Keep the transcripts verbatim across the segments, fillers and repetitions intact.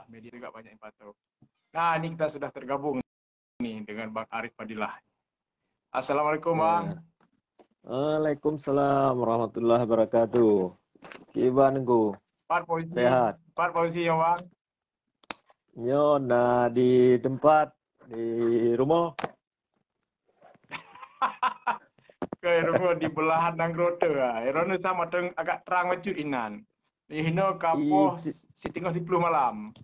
Media juga banyak yang patuh. Nah, ini kita sudah tergabung nih dengan Bang Arif Fadilah. Assalamualaikum, Bang. Ya. Waalaikumsalam warahmatullahi wabarakatuh. Kiban, Teungku? Pat posisi, sehat? Pat posisi nyoe, Bang? Nyoe na di tempat, di rumoh. Keu rumoh di belahan nanggroe teuh, ah. Droeneuh sama teuh agak trang bacut inan. Di hinoe ka poh si-, siteungoh siploh malam.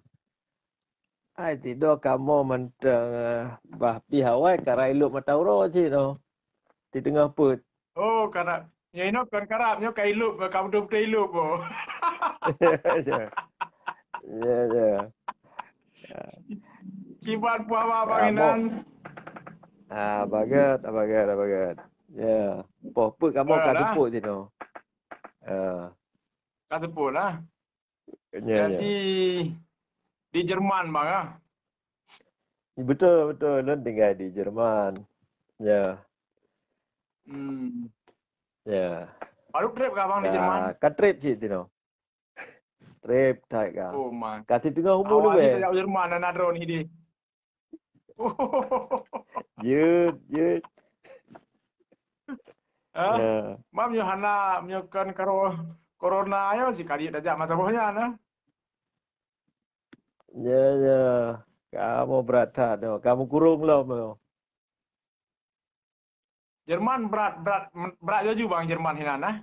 Ai, tidoe kamoe mantong, eh, bah pih awai ka rai lop mata uroe cit nyoe. Di teungoh peuet. Oh, karab. Nyoe inoe kon karab, nyoe ka ilop, ka beutôi-beutôi ilop, oh. Ya, ya. Kiban puah abang inan. Ah, bagat, bagat, bagat. Ya. Poh peuet kamoe ka seupôt sinoe. Ah. Ka seupôt lah. Ya, ya. Jadi, di Jerman, Bang, ah? Betul, betul. Lôn tinggai di Jerman. Ya. Hmm. Ya. Baru trép kah, Bang, di Jerman? Ka trép cit tinoe. Trép that kah. Oh, man. Ka siteungoh umu leubeh. Awak ni tajak Jerman, aneuk droeneuh ni. Jeuet, jeuet. Hah? Ya. Mam nyoe hana, nyoe kon karo corona nyoe si kadiet tajak mata boh nyan, nah. Ya, ya. Kamoe brat that nyoe. Kamoe kurong lom nyoe. Jerman brat, brat, brat laju, Bang, Jerman hinan, nah.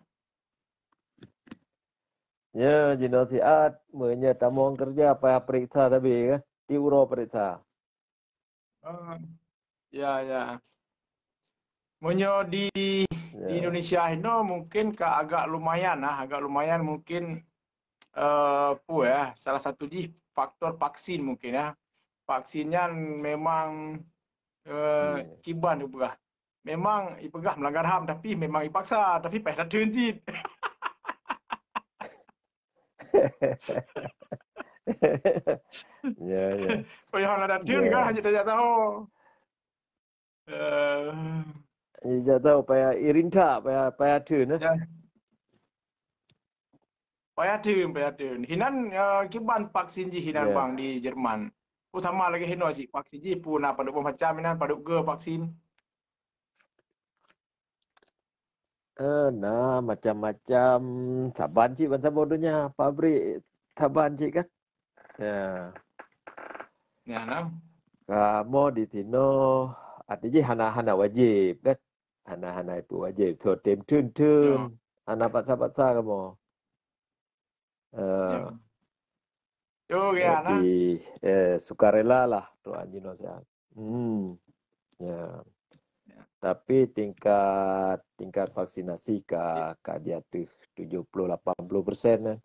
Ya, jinoe siat, meunyoe tamong keureuja payah peuriksa sabe, kan? Tiep uroe peuriksa. Ah, ya, ya. Meunyoe di, di Indonesia hinoe mungkin ka agak lumayan, nah, agak lumayan mungkin, eh, peue, ya, salah satu jih faktor vaksin mungkin, ya. Vaksin nyan memang, eh, kiban ipeugah. Memang ipeugah melanggar ham, tapi memang ipaksa, tapi payah tatheun cit. Ya, ya. Payah na tatheun kan, hanya tajak tahu. Eh. Tajak tahu, payah irinta, payah, payah theun, eh. Ya. Payah theun, payah theun. Hinan, eh, kiban vaksin jih hinan, Bang, di Jerman? Peue sama lagèe hinoe cit vaksin jih, peue na padub boh macam hinan, padub geu vaksin? Eh, na macam-macam, saban cit ban saboh donya, pabrik saban cit kan. Ya. Ya, nah. Kamoe di sinoe, arti jih hana, hana wajéb kan. Hana, hana ipeuwajéb. So, tem theun-theun. Ya. Hana paksa-paksa kamoe. Eh, ya. Jadi, eh, sukarela lah tuan jinoe siat. Hmm. Ya. Ya. Tapi tingkat, tingkat vaksinasi ka, ka di ateueh tujuh puluh lapan puluh persen kan.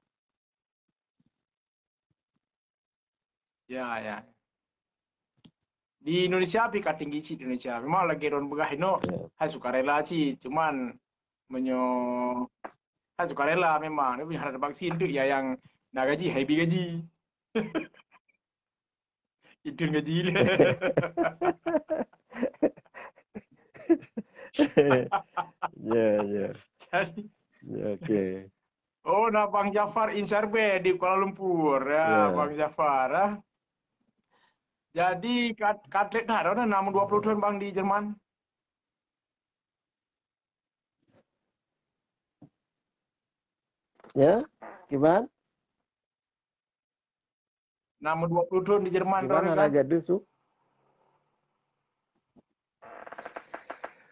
Ya, ya. Di Indonesia pih ka tinggi cit di Indonesia. Memang lagèe droen peugah inoe, ya, hai sukarela cit. Cuman meunyoe hai sukarela memang, tapi harap vaksin tu ya nyang na gaji, hai bi gaji. Itu gaji dia. Ya, ya. Jadi, ya, oke. Oh, na Bang Jafar Insarbe di Kuala Lumpur. Ya, ya. Bang Jafar, ah. Jadi, ka, ka trép that, na, na dua puluh thôn, Bang, di Jerman? Ya, kiban? Na meudua ploh thôn di Jerman, kiban, hana geuduek su?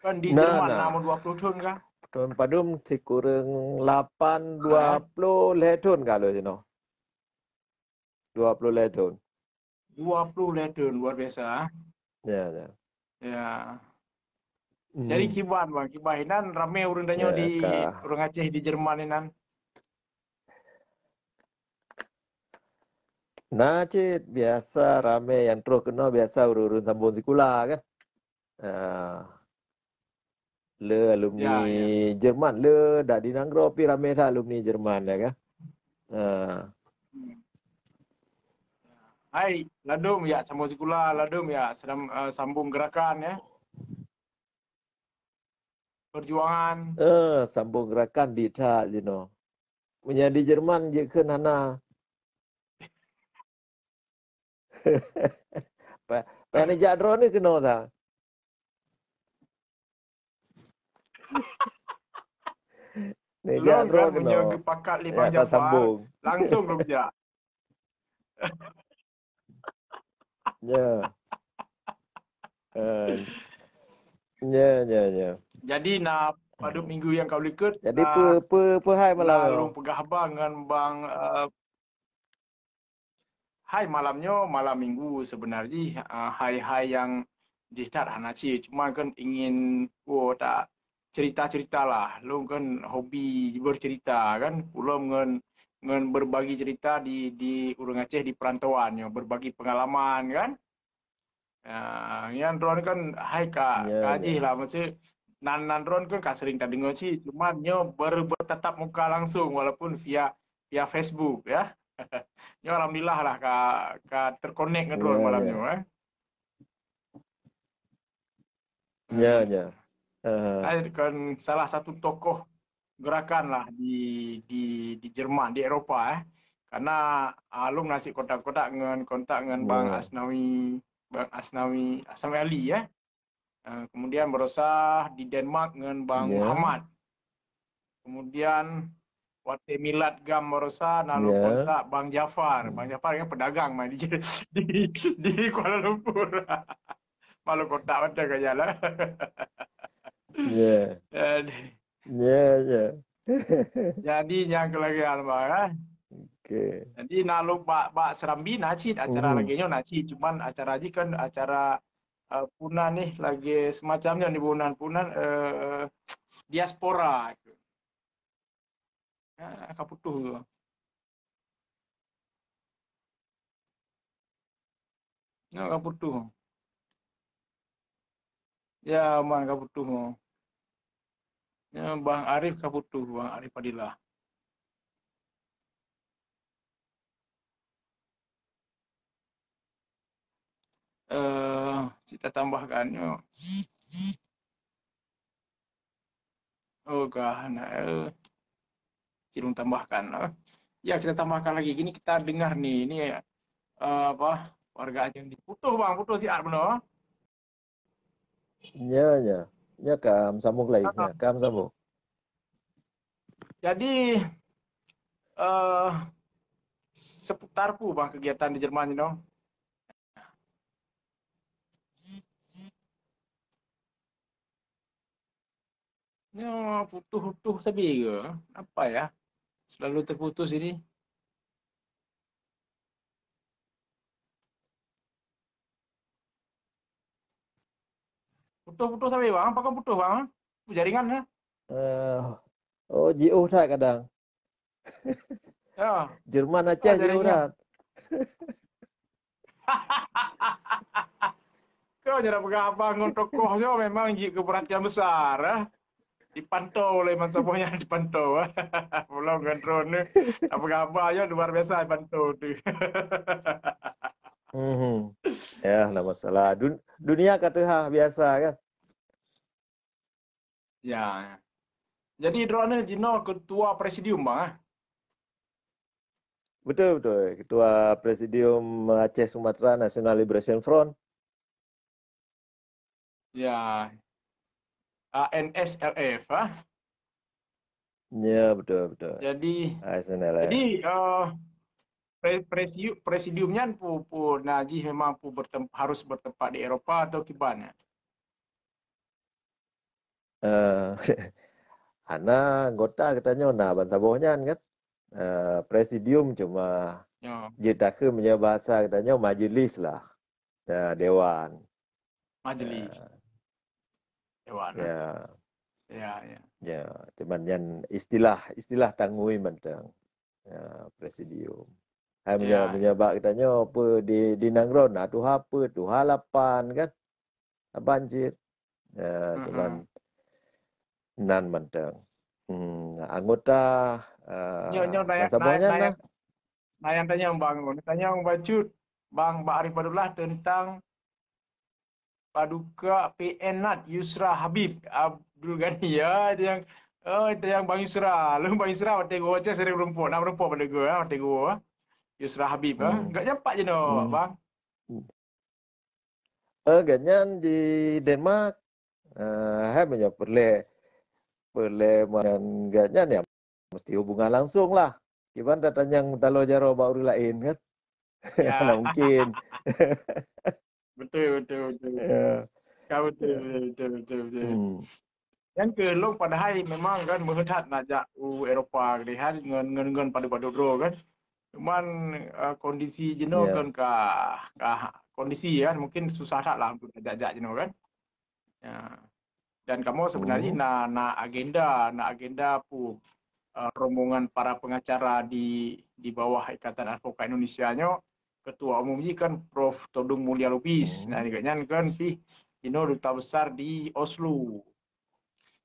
Kan di Jerman na meudua ploh thôn kah? Thôn padum sikureueng lapan, dua ploh lhèe thôn ka lheueh jinoe. Dua ploh lhèe thôn. Dua ploh lhèe thôn, luar biasa. Ya, ya. Ya. Hmm. Jadi kiban, Bang, kiban inan ramé ureueng tanyoe di, ureueng Aceh di Jerman inan. Na cit, biasa ramé nyang troh keunoe biasa ureueng-ureueng sambông sikula kan. Ah. Le alumni Jerman, le dak di nanggroe pi ramé that alumni Jerman ya kan. Ah. Hai, ladôm ya sambông sikula, ladôm ya sedang, eh, sambông gerakan ya. Perjuangan. Eh, sambông gerakan di that jinoe. Meunyo di Jerman jeuet kheun hana. Pa-, payah neujak droeneuh keunoe sa. Neujak droeneuh keunoe. Lôn kan meunyoe geupakat lé Bang Jafar, langsung lôn jak. Ya. Eh, ya, ya, ya. Jadi na padub minggu nyang ka likot, jadi na, peue, peue, peue hai malam na nyoe? Lôn peugah haba ngon Bang, eh, hai malam nyoe, malam minggu seubeuna jih, eh, hai-hai nyang jih that hana cit. Cuma kan ingin, oh, tak cerita-cerita lah. Lôn kan hobi bercerita kan. Ulôn ngon, ngon berbagi cerita di, di ureuëng Aceh di perantauan nyoe, berbagi pengalaman kan. Ah, nyan droen kan hai ka, ya, ka jih lah, maksud nan, nan droen kan ka sering tadeungoe cit, cuman nyoe baru bertatap muka langsung walaupun via, via Facebook ya. Nyoe alhamdulillah lah ka, ka terkonek ngon droen malam nyoe, eh. Ya, ya. Eh. Hai kan salah satu tokoh gerakan lah di, di, di Jerman, di Eropa, eh. Karena, ah, lôn na cit kontak-kontak ngon, kontak ngon Bang Asnawi, Bang Asnawi, Asnawi Ali, eh. Eh, kemudian barosa di Denmark ngon Bang Muhammad. Kemudian watée milad GAM barosa na lôn kontak Bang Jafar. Bang Jafar kan pedagang mah di, di, di Kuala Lumpur. Malu kontak mantong ka jalan. Ya. Jadi, ya, ya. Jadi nyang keulagèe Bang, eh. Oke. Jadi na lôn bak, bak Serambi na cit acara lagèe nyoe na cit, cuman acara jih kan acara, eh, punan nih lagèe semacam nyoe ni punan, punan, eh, diaspora. Ah, ka putuh tu. Nyoe ka putuh. Ya, man ka putuh. Ya, Bang Arif ka putuh, Bang Arif Fadilah. Eh, cit tatambahkan nyoe. Oh, ka, nah, eh. Cit lôn tambahkan, eh. Ya, kita tambahkan lagi. Gini kita dengar ni, ni, eh, apa, warga Aceh ni. Putuh, Bang, putuh siat beuna. Ya, ya. Ya, ka meusambung lagi. Ya, ka meusambung. Jadi, eh, seputar peue, Bang, kegiatan di Jerman nyoe? Nyoe putuh-putuh sabe ke? Apa ya? Selalu terputus ini. Putuh-putuh sabe, Bang. Apa kau putuh, Bang? Jaringan, ya? Eh, oh, jiôh that kadang. Ya. Jerman Aceh jeuet urat. Kau nyang peugah abang ngon tokoh nyoe memang jeuet keu perhatian besar, eh. Dipantau oleh meusaboh nyan, dipantau. Pulang ngon drone ni. Peugah abang nyoe luar biasa dipantau tu. Mhm. Ya, na masalah. Dun-, dunia ka teuhah biasa kan. Ya. Jadi droeneuh jinoe ketua presidium, Bang, eh? Betul, betul. Ketua Presidium Aceh Sumatra National Liberation Front. Ya. A N S L F, ah. Ya, betul, betul. Jadi, A S N L F. Jadi, eh, pre-, presiu-, presidium nyan pu-, pu-, na jih memang pu bertem-, harus bertempat di Eropa atau kiban, ya? Eh, hana anggota geutanyoe na bansaboh nyan kan. Eh, presidium cuma jeuet takheun meunyoe bahasa geutanyoe majelis lah. Ya, dewan. Majelis. Ya. Dewan, eh? Ya. Ya, ya. Ya, cuman nyan istilah, istilah tanggui mantong. Ya, presidium. Hai meunyoe, ya, meunyoe bak geutanyoe apa di, di nanggroe na tuha apa, tuha lapan kan? Lapan cit. Ya, cuman nan mantong. Hmm, anggota, eh, nyoe, nyoe nyan, bansaboh nyan, nyan, nah. Nyan tanyong Bang, tanyong bacut Bang Bak Arif Badullah tentang Paduka P N Nat Yusra Habib Abdul Ghani, ya, itu yang, oh, itu yang Bang Yusra. Lalu Bang Yusra watèe gua baca sering rumpok, nak rumpok pada gua, ya, watèe gua, ya. Yusra Habib, ya. Hmm. Enggak nyampak je no, hmm, Bang. Eh, gobnyan di Denmark, eh, hai meunyoe peureulèe, peureulèe ngon gobnyan ya mesti hubungan langsung lah. Kiban tatanyong taloe jaroe bak ureueng laén kan? Ya. Hana mungkin. Betul, betul, betul. Ya. Ya, betul, betul, betul, betul, betul. Hmm. Nyang keu lôn padahai memang kan meuheuet that nak jak u Eropa keudeh hai ngon, ngon, ngon padub-padub droe kan. Cuman, eh, kondisi jinoe Ya. kan ka, ka kondisi kan mungkin susah that lah untuk jak-jak jinoe kan. Ya. Dan kamoe sebenarnya Hmm. na, na agenda, na agenda pu, eh, rombongan para pengacara di, di bawah Ikatan Advokat Indonesia nyoe, ketua umum jih kan Prof Todung Mulia Lubis. Hmm. Nah, gobnyan kan pih jinoe duta besar di Oslo.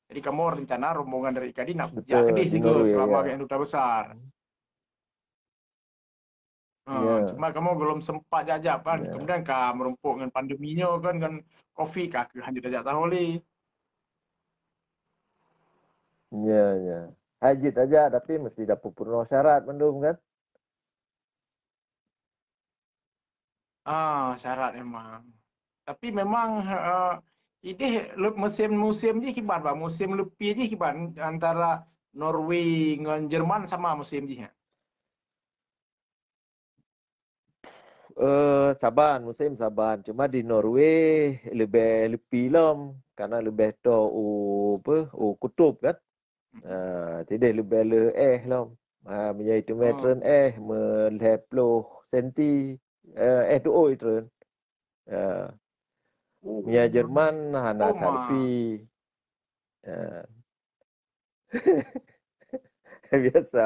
Jadi kamoe rencana rombongan dari Ikadi nak Betul, jak keudeh di sigoe Norway, selama ya. gobnyan duta besar. Hmm. Ha, Ya. cuma kamoe belum sempat jak-jak kan. Ya. Kemudian ka meurumpok ngon pandemi nyoe kan, ngon covid ka keuh hana jak tahu lé. Ya, ya. Hai jeuet tajak tapi mesti dapeupunoh syarat mandum kan? Ah, syarat memang. Tapi memang, eh, ideh le-, musim-musim jih kiban, bah, musim leupie jih kiban antara Norway ngon Jerman sama musim jih, ya? Eh, saban, musim saban. Cuma di Norway leubeh leupie lom, karena leubeh toe u, apa, u kutub kan. Hmm. Ah, tideh leubeh lheueh éh lom. Ah, meunyoe itu Oh. metren éh, meulhèe ploh senti, eh, éh tuôi treun. Ah. Oh. Meunyoe Jerman hana Oh, that ma. leupie. Ah. Biasa.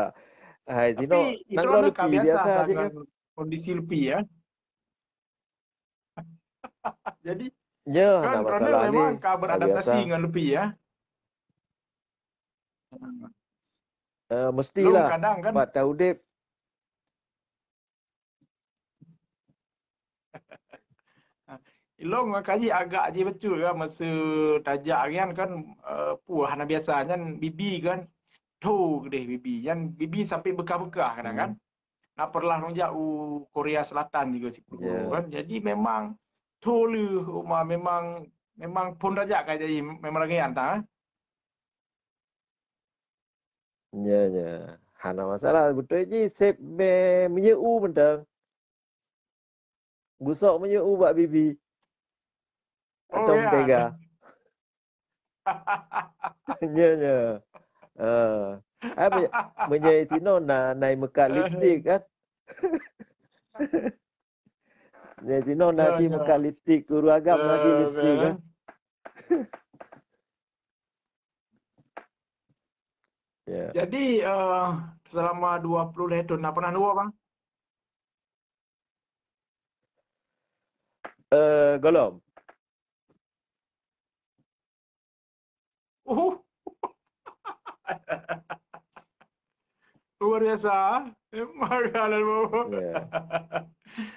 Hai, Tapi sinoe, itu nanggroe orang ka leupie biasa biasa sah jih kan. dengan kondisi leupie, ya. Jadi, Ya, kan hana droeneuh masalah memang lé. ka Hana beradaptasi biasa. dengan leupie, ya. Eh, Lôn mestilah. kadang kan Bak taudép. Ilong kaji agak jih beutôi kan, masa tajak nyan kan, eh, puah hana biasa nyan bibi kan, tho keudeh bibi. Nyan bibi sampai beukah-beukah kadang kan. Hmm. Na pernah lôn jak u Korea Selatan juga siku dulu Ya. kan. Jadi memang tho leuh uma memang, memang phon tajak ka jadi memang lagèe nyan ta, eh. Ya, ya. Hana masalah. Beutôi jih sép mé-, meunyeue mantong. Gusok meunyeue bak bibi. Oh, Atau ya. mentega. Nya, nya. Ah. Ah, me-, meunyoe sinoe na, na meukat lipstik kan? Meunyoe sinoe na Ya, cit ya. meukat lipstik, keu ureueng agam na cit Eh, lipstik kan? kan? Ya. Jadi, eh, selama dua puluh lhèe thôn, na pernah neuwoe, Bang? Eh, golom. Uh. Luar biasa. Memang lah, Ya.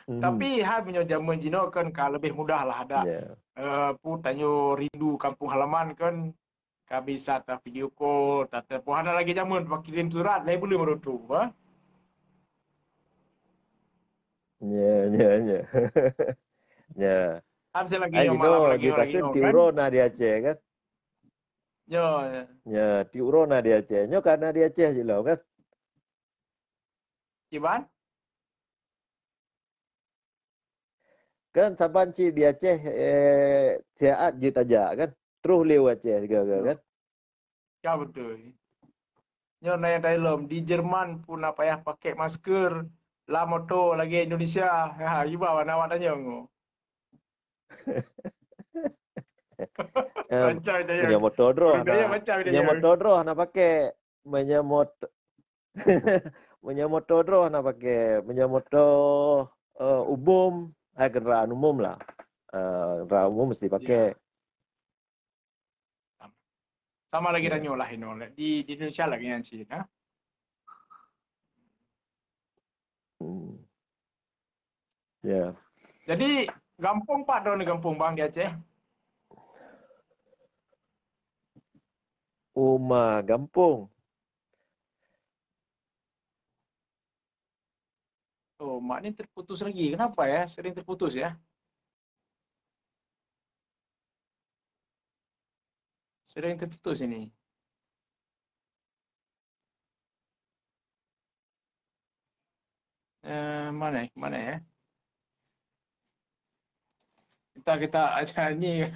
Mhm. Tapi, hai meunyoe jameun jinoe kan ka leubeh mudah lah ada. Ya. Eh, pu tanyoe rindu kampung halaman kan, ka bisa ta video call, ta telepon. Hana lagèe jameun pakai kirim surat, lhèe buleuen baru tu, ha? Nya, nya, nya. Nya. Kan saya lagi Ai, nyoe malam inoe, lagi, lagi jitakeun nyoe, ti kan? uroe na di Aceh, kan? Nyo, ya. Nya, ti uroe na di Aceh. Nyoe ka na di Aceh jih lom, kan? Kiban? Kan saban cit di Aceh, eh, siat jeuet tajak, kan? Troh lé u Aceh sigoe-goe, kan? Ya, beutôi. Nyoe na nyang tailom, di Jerman pun na payah pakai masker lam moto lagèe Indonesia. Ha, cuba awak na awak tanyong. Em, Macam tanyong. Meunyoe moto droe Orang kaya na, macam meunyoe tanyong. moto droe na pakai, meunyoe mot-, meunyoe moto droe na pakai, meunyoe moto, eh, umum, hai kenderaan umum lah. Eh, kenderaan umum mesti Ya. pakai. Sama lagi Ya. tanyoe lah inoe. Di, di Indonesia lagi nyan cit, ha? Hmm. Ya. Jadi, gampông pat droeneuh gampông, Bang, di Aceh? Uma gampông. Oh, mak ni terputus lagi. Kenapa ya? Sering terputus ya. Sering terputus ini. Eh, mana, mana ya? Kita, kita aja ni,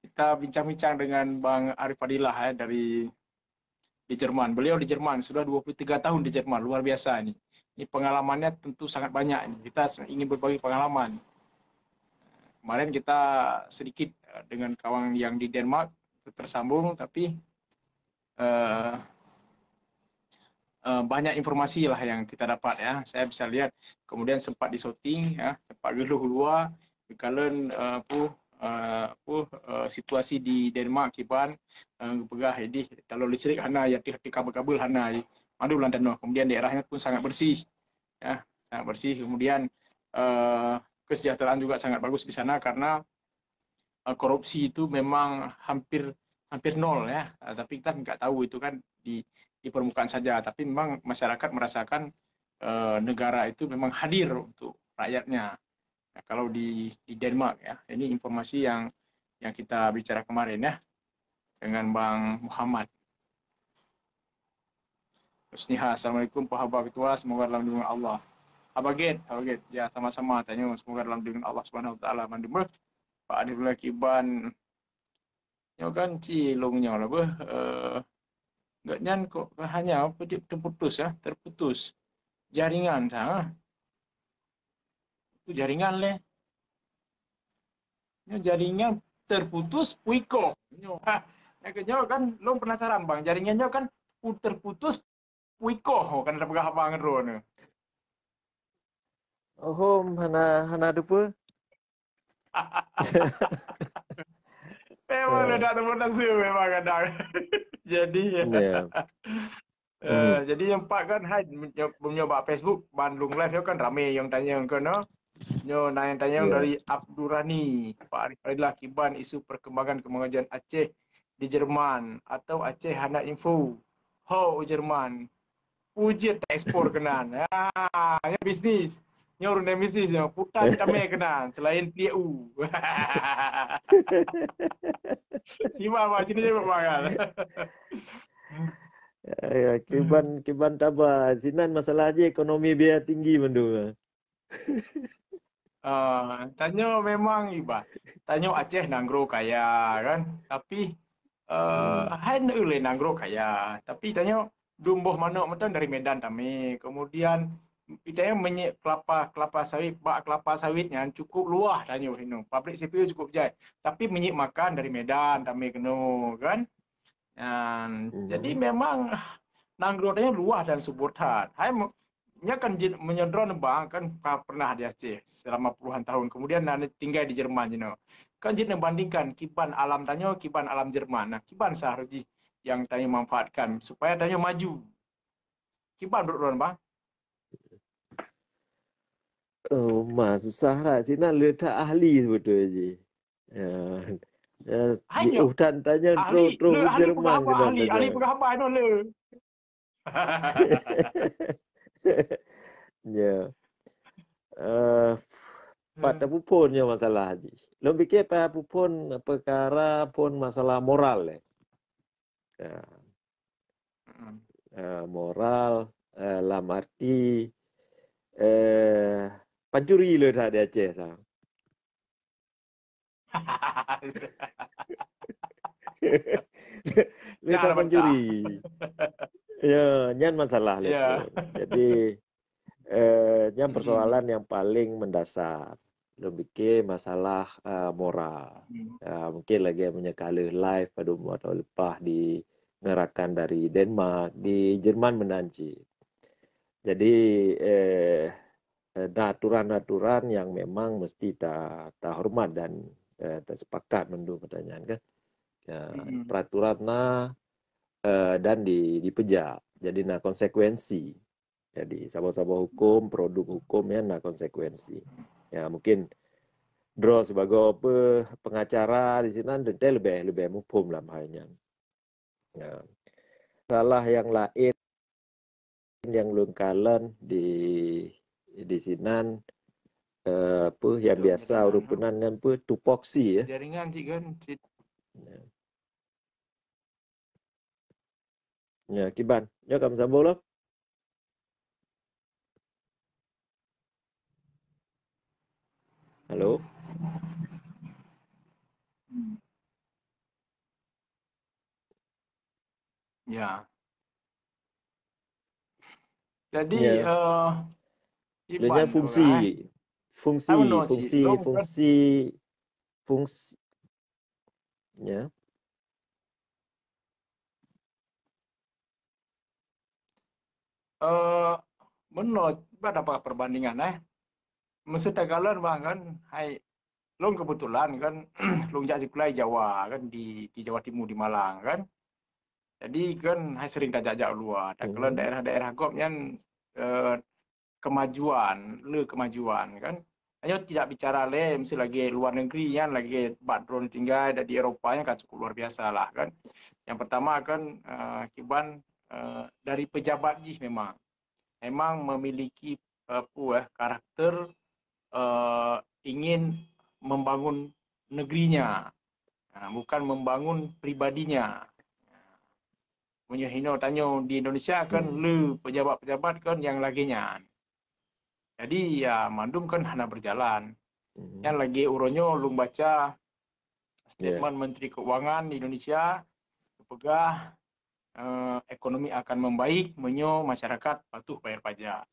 kita bincang-bincang dengan Bang Arif Fadilah ya, dari di Jerman. Beliau di Jerman sudah dua puluh tiga tahun di Jerman, luar biasa ini. Ini pengalamannya tentu sangat banyak ini. Kita ingin berbagi pengalaman. Kemarin kita sedikit eh, dengan kawan yang di Denmark tersambung, tapi eh, eh, banyak informasi lah yang kita dapat ya. Saya bisa lihat kemudian sempat di shooting ya, sempat geluh luar, kalen eh, apa eh, apa eh, situasi di Denmark kiban eh, peugah idih kalau listrik hana ya hati kabel-kabel hana mandum lam tanoh. Kemudian daerahnya pun sangat bersih ya, sangat bersih. Kemudian eh, kesejahteraan juga sangat bagus di sana karena eh, korupsi itu memang hampir hampir nol ya. Eh, tapi kita nggak tahu itu kan di di permukaan saja. Tapi memang masyarakat merasakan eh, negara itu memang hadir untuk rakyatnya. Nah, kalau di di Denmark ya, ini informasi yang yang kita bicara kemarin ya dengan Bang Muhammad. Husniha, assalamualaikum Pak Haba Ketua, semoga dalam lindungan Allah. Haba Get, Haba Get, ya sama-sama tanyoe, semoga dalam lindungan Allah Subhanahu Wa Taala mandum. Pak Adil Kiban, nyoe kan cilong nyoe lah beuh. Eh, gak nyan kok hanya apa dia terputus ya, terputus jaringan sah. Itu jaringan leh. Nyoe jaringan terputus puikoh. Nyoe, ha, nyoe kan lom penasaran bang, jaringan nyoe kan terputus puikoh kan ada peugah abang droe. Oh, hana hana dupe. Memang dah tak temuan langsung memang kadang. Jadi yeah. Uh, hmm. Jadi yang empat kan hai menyebab Facebook bandung live kan ramai yang tanya ke no. Nyo na yang tanya yeah. Dari Abdurani, Pak Arif Fadilah kiban isu perkembangan kemajuan Aceh di Jerman atau Aceh hana info. Ho Jerman. Ujian tak ekspor kenan. Ha, ya bisnis. Nyo urang bisnis nyo putar tamai kenan selain P U. Siapa macam ni buat kan. Ya, kiban kiban taba sinan masalah je ekonomi biaya tinggi mandum. Uh, tanyoe memang iba. Tanyoe Aceh nanggroe kaya kan. Tapi uh, hmm. Hai uleh nanggroe kaya. Tapi tanyoe dumboh manok mantong dari Medan tami. Kemudian kita yang menyik kelapa kelapa sawit, bak kelapa sawit yang cukup luah tanyoe hino. Pabrik C P U cukup jai. Tapi menyik makan dari Medan tami keno kan. Dan hmm. Jadi memang nanggroe tanyoe luah dan subur that. Hai nya kan jin menyodron bang kan pernah di Aceh selama puluhan tahun. Kemudian na tinggal di Jerman jino. Kan jin bandingkan kiban alam tanyoe kiban alam Jerman. Nah, kiban sah ruji yang tanyoe manfaatkan supaya tanyoe maju. Kiban menurut orang bang. Oh, mah susah lah. Sina letak ahli sebetulnya je. Ya. Ya, di utan tanya terus terus Jerman ahli, ahli peugah haba anu le. Ya. Eh, pat tapupun nya masalah ji. Lom fikir pat tapupun perkara pun masalah moral le. Ya. Uh, moral uh, lam arti uh, pancuri le dah di Aceh sa. Letak pancuri. Ya, nyan masalah yeah. Jadi eh, nyan persoalan hmm. Yang paling mendasar. Lebih ke masalah uh, moral. Hmm. Uh, mungkin lagi menyekali live pada umur tahun lepas di ngerakan dari Denmark, di Jerman menanci. Jadi eh, ada aturan-aturan yang memang mesti ta, ta hormat dan eh, ta sepakat mendu pertanyaan kan. Ya, hmm. Peraturan na eh, dan di, dipejak. Jadi na konsekuensi. Jadi saboh-saboh hukum, produk hukum ya na konsekuensi. Ya mungkin draw sebagai apa pengacara di sini lebih lebih muphom dalam hal ini. Ya. Salah yang lain yang lungkalan di Di sinan, eh, apa yang biasa ureueng peunan ngon apa, tupoksi, ya. Jaringan cit kan, cit. Ya. Ya, kiban. Ya, kamu sambung lah. Halo? Ya. Jadi, ya. Eh, Iban fungsi, orang, eh. Fungsi, tahu no, fungsi, fungsi, fungsi, ya. Eh, meunoe, ba dapat perbandingan, eh. Meuseuti kalon bang kan, hai, lôn kebetulan kan, lôn jak sikula di Jawa kan, di, di Jawa Timur, di Malang kan. Jadi kan, hai sering tajak-jak luwa. Dan kalau daerah-daerah gob nyan, eh, kemajuan, le kemajuan kan. Hanya tidak bicara le, mesti lagi luar negeri kan, lagi bak droe tinggai, dan di Eropa nyan kan cukup luar biasa lah kan. Yang pertama kan, eh, kiban, eh, dari pejabat jih memang. Memang memiliki, eh, apa, eh, karakter, eh, ingin membangun negerinya. Ha, bukan membangun pribadinya. Meunyoe hino tanyoe di Indonesia kan, hmm, le pejabat-pejabat kan nyang lagèe nyan. Jadi, ya, mandum kan hana berjalan. Hmm. Nyan lagèe uroe nyoe lôn baca statement, ya, Menteri Keuangan Indonesia peugah, eh, ekonomi akan membaik meunyoe masyarakat patuh bayar pajak.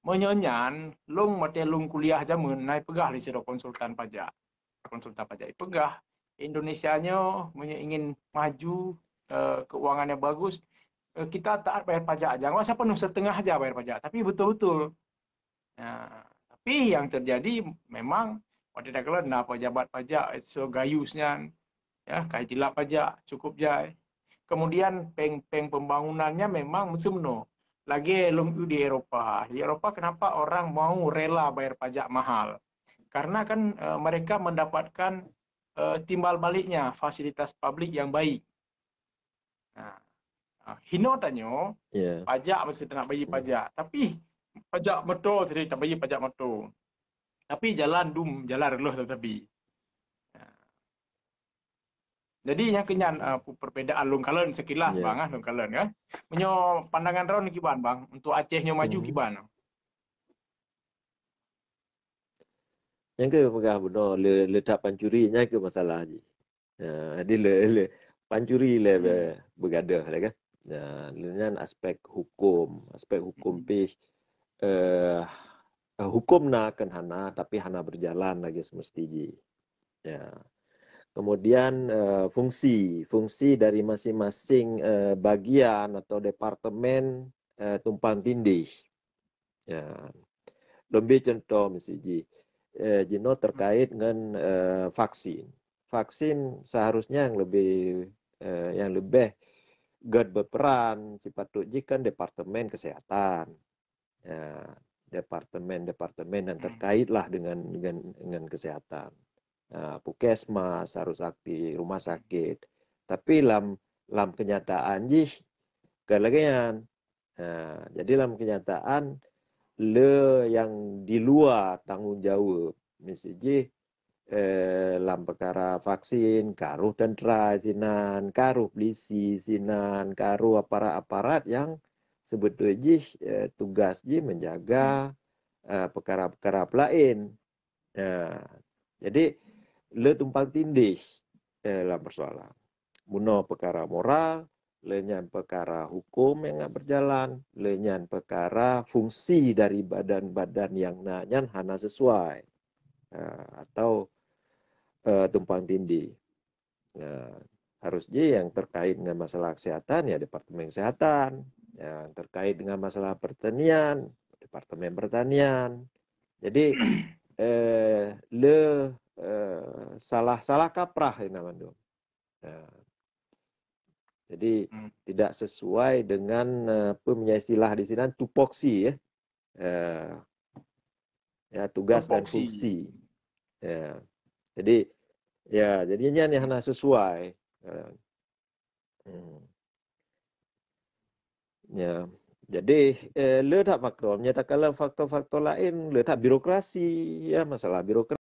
Meunyoe nyan, lôn watèe lôn kuliah jameun, na ipeugah lé sidroe konsultan pajak. Konsultan pajak ipeugah, Indonesia nyoe meunyoe ingin maju, eh, keuangannya bagus, eh, kita taat bayar pajak aja. Nggak usah penuh, setengah aja bayar pajak, tapi betul-betul. Nah, tapi yang terjadi memang watèe takalon na pejabat pajak so gayus nyan, ya, ka itilap pajak cukup jai. Kemudian péng-péng pembangunannya memang meuseumeunoe. Lagèe lôn eu di Eropa. Di Eropa kenapa orang mau rela bayar pajak mahal? Karena kan, eh, mereka mendapatkan, eh, timbal baliknya, fasilitas publik yang baik. Nah, ah, hino tanyoe, ya, pajak mesti nak bayar, ya, pajak. Tapi pajak moto tadi tak bayar pajak moto. Tapi jalan dum, jalan reuloh tetapi. Nah. Jadi nyang keu nyan, ah, pu-, perbedaan lôn kalon sekilas, ya, bang, ah, lôn kalon kan. Meunyoe pandangan droen kiban, bang, untuk Aceh nyoe maju, hmm, kiban? Nyang keu peugah bunoe le, le that pancuri, nyang keu masalah jih. Ya, jadi le, le pancuri le be-, beugadoh le kan. Ya, le nyan aspek hukum, aspek hukum pih, eh, eh, hukum na kan hana, tapi hana berjalan lagi semesti jih. Ya. Kemudian, eh, fungsi, fungsi dari masing-masing, eh, bagian atau departemen, eh, tumpang tindih. Ya. Lôn bri contoh misi jih. Eh, jinoe terkait ngon, eh, vaksin. Vaksin seharusnya yang lebih, eh, yang lebih gèt berperan, sipatut jih kan departemen kesehatan. Ya, departemen-departemen yang terkait lah dengan, dengan, dengan kesehatan. Ah, puskesmas harus aktif, rumah sakit. Tapi lam, lam kenyataan jih, kon lagèe nyan. Ha, jadi lam kenyataan, le nyang di luwa tanggong jaweueb, misi jih, eh, lam peukara vaksin, ka rôh teuntra sinan, ka rôh polisi sinan, ka rôh aparat-aparat nyang sebetulnya jih, eh, tugas jih menjaga, eh, peukara-peukara peulaén. Ya, jadi le tumpang tindih, eh, lam persoalan. Bunoe peukara moral, le nyan peukara hukum nyang hana berjalan, le nyan peukara fungsi dari badan-badan nyang na nyan hana sesuai, eh, atau, eh, tumpang tindih. Ya, harus jih yang terkait dengan masalah kesehatan, ya Departemen Kesehatan. Yang terkait dengan masalah pertanian, Departemen Pertanian. Jadi, eh, le, eh, salah, salah kaprah ini mandum. Ya. Jadi, hmm, tidak sesuai dengan, eh, apa punya istilah di sinan, tupoksi, ya. Eh, ya, tugas dan fungsi. Ya. Jadi, ya, jadi nyan nyang hana sesuai. Eh, hmm. Ya. Jadi, eh, le that faktor, meunyo takalon faktor-faktor laén, le that birokrasi, ya, masalah birokrasi.